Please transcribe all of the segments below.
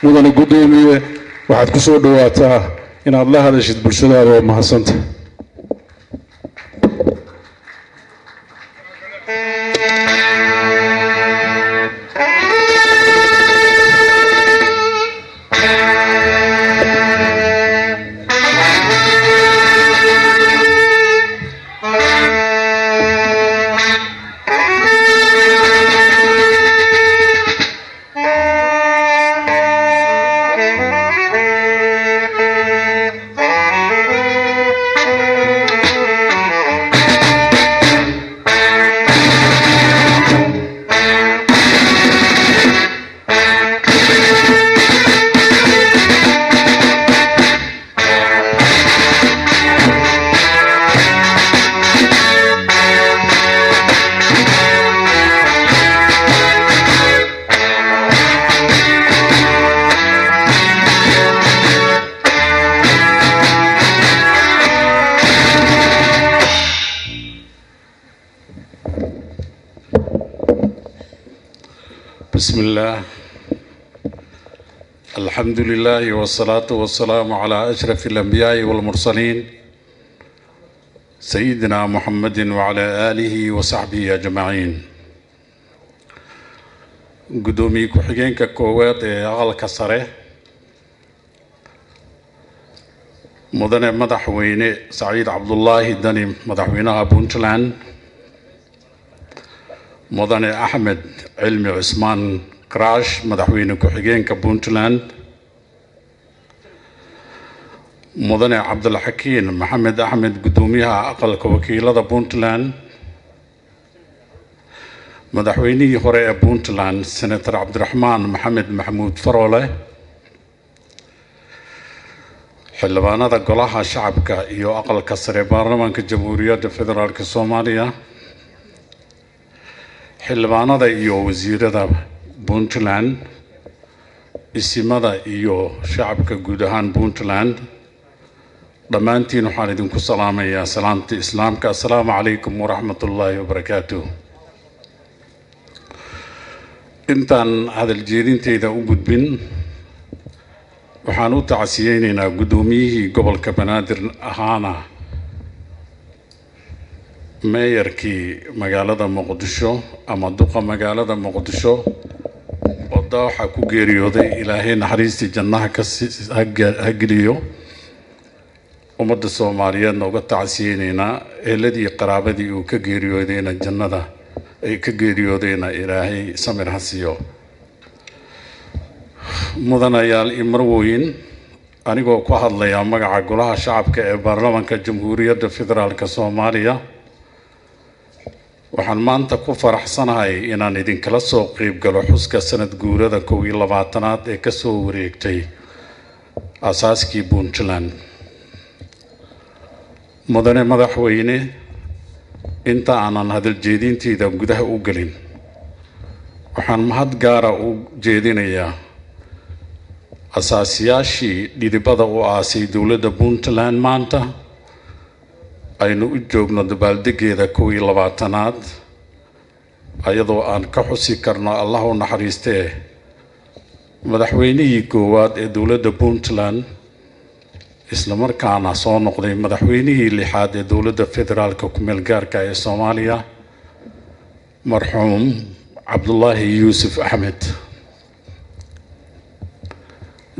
Mudane guddoomiye, waxaad ku soo dhawaataa inaad la hadashid bulshadaada oo mahadsanta. بسم الله، الحمد لله، والصلاة والسلام على أشرف الأنبياء والمرسلين، سيدنا محمد وعلى آله وصحبه أجمعين. Gudoomiye ku-xigeenka koowaad ee Aqalka Sare, mudane madaxweyne Saciid Cabdulaahi Dani, madaxweynaha Puntland, mudane Axmed Cilmi Cusmaan Karaash, madaxweyne ku-xigeenka Puntland, mudane Cabdulxakiin Maxamed Axmed, guddoomiyaha Aqalka Wakiilada Puntland, madaxweynihii hore ee Puntland, Senator Cabdiraxmaan Maxamed Maxamuud Faroole, xildhibaanada Golaha Shacabka iyo Aqalka Sare, Baarlamaanka Jamhuuriyadda Federaalk Soomaaliya, xildhibaanada iyo wasiirada Puntland, isimada iyo shacabka guud ahaan Puntland, dhammaantiin waxaan idinku salaamayaa salaamta Islaamka. Assalaamu calaykum waraxmat ullaahi wabarakaatuh. Intaan hadal jeedintayda u gudbin, waxaan u tacsiyeynaynaa guddoomiyihii gobolka Banaadir ahaana meeyarkii magaalada Muqdisho ama duqa magaalada Muqdisho oo dooxa ku geeriyooday. Ilaahay naxariistii jannaha ka ha geliyo. Ummadda Soomaaliyeedna uga tacsiyeynaynaa, eheladii qaraabadii uu ka geeriyoodayna, jannada ay ka geeriyoodayna, Ilaahay samir ha siiyo. Mudanayaal iyo marwooyin, anigoo ku hadlaya magaca Golaha Shacabka ee Baarlamaanka Jamhuuriyadda Federaalk Soomaaliya, waxaan maanta ku faraxsanahay inaan idinkala soo qeyb galo xuska sanad guurada 21aad ee kasoo wareegtay asaaskii Puntland. Mudane madaxweyne, inta aanan hadal jeedintayda gudaha u gelin, waxaan mahad gaara u jeedinayaa asaasiyaashii dhidibada u aasay dowladda Puntland maanta aynu u joogno dabaaldegeeda 21aad, ayadoo aan ka xusi karno, Allah u naxariistee, madaxweynihii koowaad ee dowladda Puntland, islamarkaana soo noqday madaxweynihii lixaad ee dowladda federaalka ku-meel gaarka ee Soomaaliya, marxuum Cabdulaahi Yuusuf Axmed.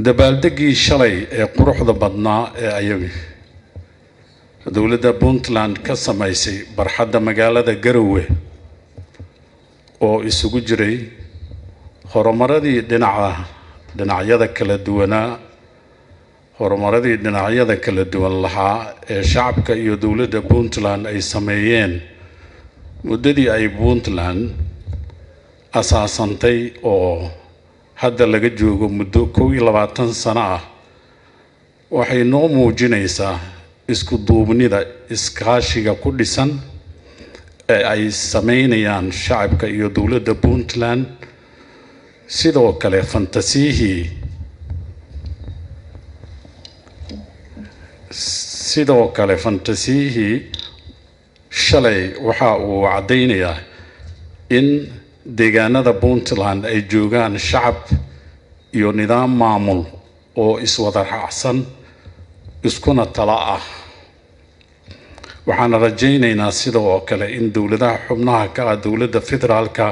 Dabaaldegii shalay ee quruxda badnaa ee ay dowladda Puntland ka samaysay barxadda magaalada Garowe, oo isugu jiray horumaradii dhinaca dhinacyada kala duwanaa, horumaradii dhinacyada kala duwan lahaa ee shacabka iyo dowladda Puntland ay sameeyeen muddadii ay Puntland asaasantay, oo hadda laga joogo muddo 21 sano ah, waxay noo muujinaysaa isku duubnida iskaashiga ku dhisan ee ay sameynayaan shacabka iyo dowladda Puntland. Sidoo kale fantasiyihii shalay waxa uu caddaynayaa in deegaanada Puntland ay joogaan shacab iyo nidaam maamul oo iswada raacsan iskuna tala ah. Waxaana rajaynaynaa sidoo kale in dowladaha xubnaha ka ah dowladda federaalka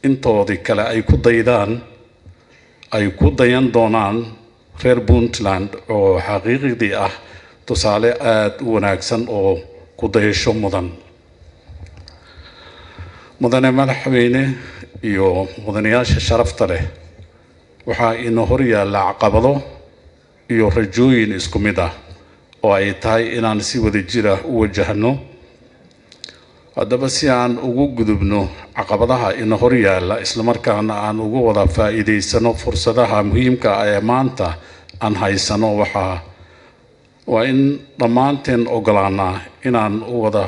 intoodii kale ay ku daydaan, ay ku dayan doonaan reer Puntland oo xaqiiqdii ah tusaale aada u wanaagsan oo ku dayasho mudan. Mudane madaxweyne iyo mudanayaasha sharafta leh, waxaa ina hor yaalla caqabado iyo rajooyin isku mid ah oo ay tahay inaan si wada jir ah u wajahno. Haddaba, si aan ugu gudubno caqabadaha ina hor yaalla, islamarkaana aan ugu wada faa'iidaysano fursadaha muhiimka ah ee maanta aan haysano, waxaa waa in dhammaanteen ogolaanaa inaan u wada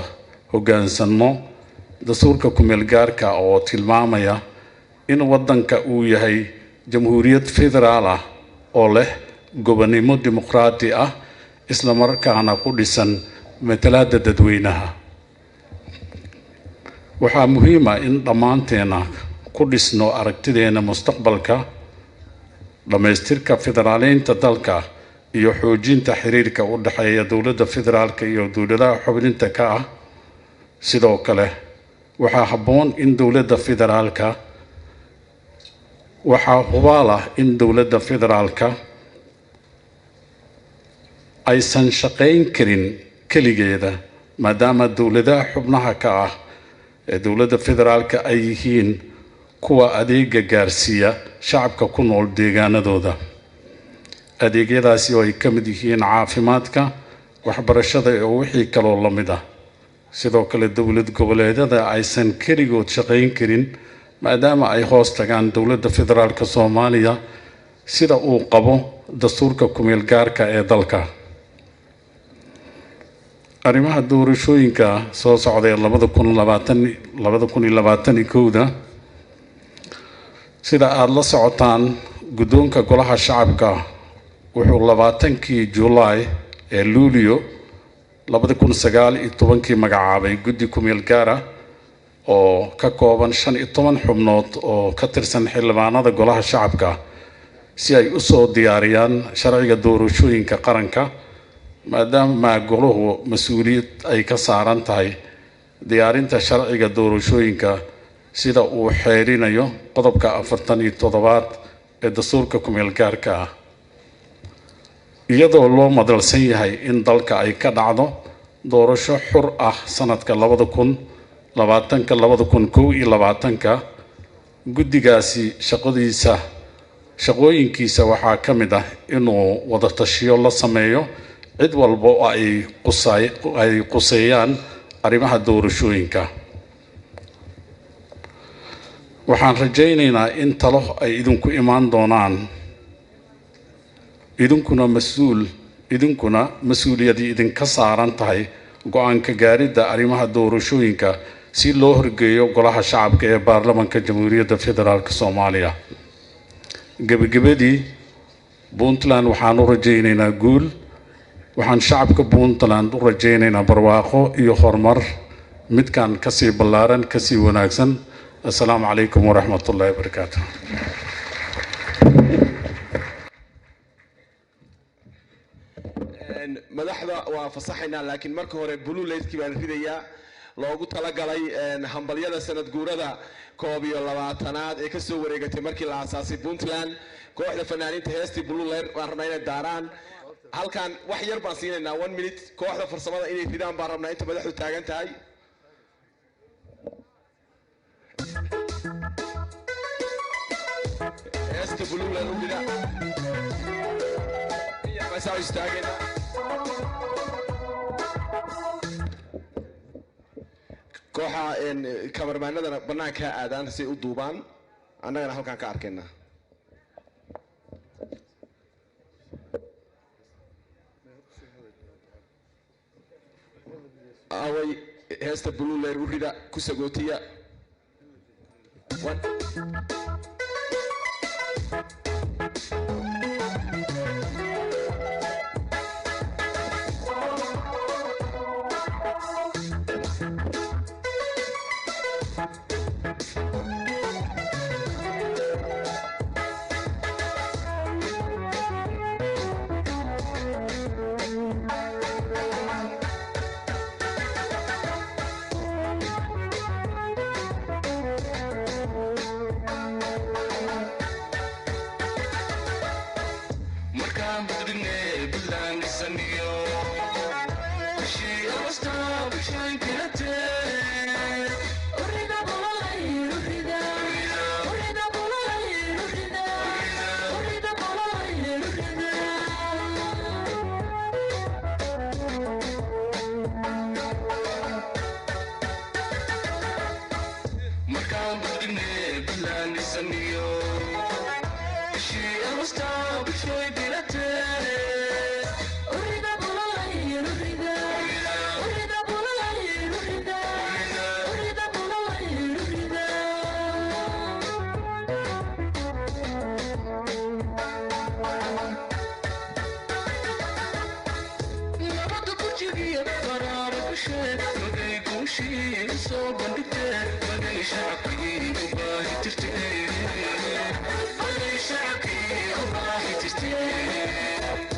hoggaansanno dastuurka kumeel gaarka oo tilmaamaya in waddanka uu yahay jamhuuriyad federaal ah oo leh gobonnimo dimuqraadi ah, islamarkaana ku dhisan matalaadda dadweynaha. Waxaa muhiim ah in dhammaanteena ku dhisno aragtideena mustaqbalka, dhammaystirka federaaleynta dalka iyo xoojinta xiriirka u dhexeeya dowladda federaalka iyo dowladaha xubninta ka ah. Sidoo kale, waxaa habboon in dowladda federaalka, waxaa hubaal ah in dowladda federaalka aysan shaqayn karin keligeeda, maadaama dowladaha xubnaha ka ah ee dowladda federaalka ay yihiin kuwa adeega gaarsiiya shacabka ku nool deegaanadooda, adeegyadaasi oo ay ka mid yihiin caafimaadka, waxbarashada iyo wixii kaloo la mid ah. Sidoo kale, dowlad goboleedyada aysan keligood shaqayn karin, maadaama ay hoos tagaan dowladda federaalka Soomaaliya, sida uu qabo dastuurka kumeel gaarka ee dalka. Arrimaha doorashooyinka soo socday 2020, 2021-da, sida aada la socotaan, guddoonka golaha shacabka wuxuu 20-kii Julaay ee Luulyo 2019-kii magacaabay guddi kumeel gaar ah oo ka kooban 15 xubnood oo ka tirsan xildhibaanada golaha shacabka, si ay usoo diyaariyaan sharciga doorashooyinka qaranka, maadaama golahu mas-uuliyad ay ka saaran tahay diyaarinta sharciga doorashooyinka, sida uu xeerinayo qodobka 47-aad ee dastuurka kumeel gaarka ah, iyadoo loo madalsan yahay in dalka ay ka dhacdo doorasho xur ah sanadka 2020-ka, 2021-ka. Guddigaasi shaqadiisa, shaqooyinkiisa waxaa ka mid ah inuu wada tashiyo la sameeyo cid walba oo ay quseeyaan arrimaha doorashooyinka. Waxaan rajaynaynaa in talo ay idinku imaan doonaan, idinkuna mas-uuliyadii idinka saaran tahay go-aanka gaaridda arrimaha doorashooyinka si loo horgeeyo golaha shacabka ee baarlamanka Jamhuuriyadda Federaalka Soomaaliya. Gebagabadii, Puntland waxaan u rajaynaynaa guul. Waxaan shacabka Puntland u rajaynaynaa barwaaqo iyo horumar midkan kasii ballaaran, kasii wanaagsan. Assalaamu calaykum waraxmat ullahi wabarakaatu. Madaxda waa fasaxaynaa, laakiin marka hore blue lightkii baan ridayaa loogu talagalay hambalyada sanad guurada 21-aad ee kasoo wareegatay markii la aasaasay Puntland. Kooxda fanaaniinta heestii blue light baan rabnaa inay daaraan. Halkan wax yar baan siinaynaa, one minute, kooxda farsamada inay ridaan baan rabnaa inta madaxdu taagan tahay. Heesta blue light u rida. In yar baan saa u istaagaynaa. Kooxa kamarmaanadana bannaanka ha aadaan si ay u duubaan, annagana halkaan ka arkaynaa. Away heesta blue leer u rida, ku sagootiya. One. Markaan budrigne Puntland dhisaniyo bishii Agosto bulshooyin bilatee. Markaan budrigne Puntland dhisaniyo bishii Agosto bulshooyin bilatee. Nabadda burjigiyo baraara gashe magay guushii soo bandhigtee, magay shacabkii u baahi jirtee, magay shacabkii u baahi jirtee.